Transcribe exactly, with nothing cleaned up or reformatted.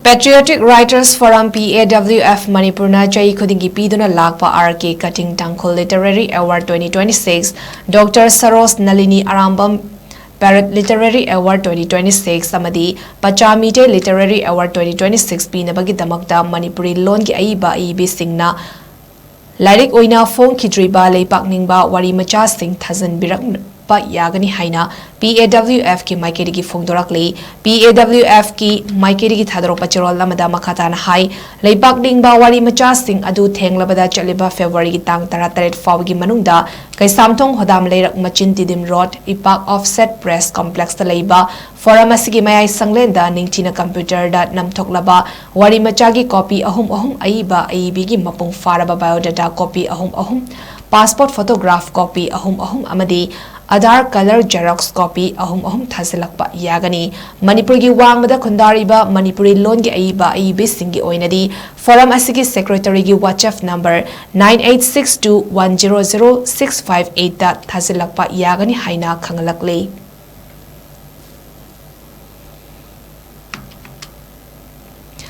Patriotic Writers Forum, P A W F, ꯃꯅꯤꯄꯨꯔꯅ ꯆꯍꯤ ꯈꯨꯗꯤꯡꯒꯤ ꯄꯤꯗꯨꯅ ꯂꯥꯛꯄ R K Kathing Tangkhul Literary Award twenty twenty-six, Doctor Saroj Nalini Arambam Parrott Literary Award twenty twenty-six ꯑꯃꯗꯤ Pacha Meitei Literary Award twenty twenty-six ꯄꯤꯅꯕꯒꯤꯗꯃꯛꯇ Manipuri ꯂꯣꯟꯒꯤ ꯑꯏꯕ ꯑꯏꯕꯤꯁꯤꯡꯅ ꯂꯥꯏꯔꯤꯛ ꯑꯣꯏꯅ ꯐꯣꯡꯈꯤꯗ꯭ꯔꯤꯕ ꯂꯩꯄꯥꯛ ꯅꯤꯡꯕ ꯋꯥꯔꯤ ꯃꯆꯥꯁꯤꯡ ꯊꯥꯖꯤꯟꯕꯤꯔꯛꯄ ꯌꯥꯒꯅꯤ ꯍꯥꯏꯅ P A W F ꯀꯤ ꯃꯥꯏꯀꯩꯗꯒꯤ ꯐꯣꯡꯗꯣꯔꯛꯂꯤ꯫ P A W F ꯀꯤ ꯃꯥꯏꯀꯩꯗꯒꯤ ꯊꯥꯗꯣꯔꯛꯄ ꯆꯦꯔꯣꯜ ꯑꯃꯗ ꯃꯈꯥ ꯇꯥꯅ ꯍꯥꯏ, ꯂꯩꯄꯥꯛ ꯅꯤꯡꯕ ꯋꯥꯔꯤ ꯃꯆꯥꯁꯤꯡ ꯑꯗꯨ ꯊꯦꯡꯂꯕꯗ ꯆꯠꯂꯤꯕ February ꯒꯤ ꯇꯥꯡ ꯇꯔꯥꯇꯔꯦꯠ ꯐꯥꯎꯕꯒꯤ ꯃꯅꯨꯡꯗ ꯀꯩꯁꯥꯝꯊꯣꯡ ꯍꯣꯗꯥꯝ ꯂꯩꯔꯛ ꯃꯆꯤꯟ ꯇꯤꯗꯤꯝ ꯔꯣꯗ, ꯏꯄꯥꯛ Offset Press Complex ꯇ ꯂꯩꯕ Forum ꯑꯁꯤꯒꯤ ꯃꯌꯥꯏ ꯁꯪꯂꯦꯟꯗ ꯅꯤꯡꯊꯤꯅ computer ꯗ ꯅꯝꯊꯣꯛꯂꯕ ꯋꯥꯔꯤ ꯃꯆꯥꯒꯤ copy ꯑꯍꯨꯝ ꯑꯍꯨꯝ, ꯑꯏꯕ ꯑꯏꯕꯤꯒꯤ ꯃꯄꯨꯡ ꯐꯥꯔꯕ biodata copy ꯑꯍꯨꯝ ꯑꯍꯨꯝ, passport photograph copy ꯑꯍꯨꯝ ꯑꯍꯨꯝ ꯑꯃꯗꯤ Aadhaar color xerox copy ꯑꯍꯨꯝ ꯑꯍꯨꯝ ꯊꯥꯖꯤꯜꯂꯛꯄ ꯌꯥꯒꯅꯤ꯫ ꯃꯅꯤꯄꯨꯔꯒꯤ ꯋꯥꯡꯃꯗ ꯈꯨꯟꯗꯥꯔꯤꯕ ꯃꯅꯤꯄꯨꯔꯤ ꯂꯣꯟꯒꯤ ꯑꯏꯕ ꯑꯏꯕꯤꯁꯤꯡꯒꯤ ꯑꯣꯏꯅꯗꯤ Forum ꯑꯁꯤꯒꯤ secretary ꯒꯤ WhatsApp number nine eight six two one zero zero six five eight ꯇ ꯊꯥꯖꯤꯜꯂꯛꯄ ꯌꯥꯒꯅꯤ ꯍꯥꯏꯅ ꯈꯪꯍꯜꯂꯛꯂꯤ꯫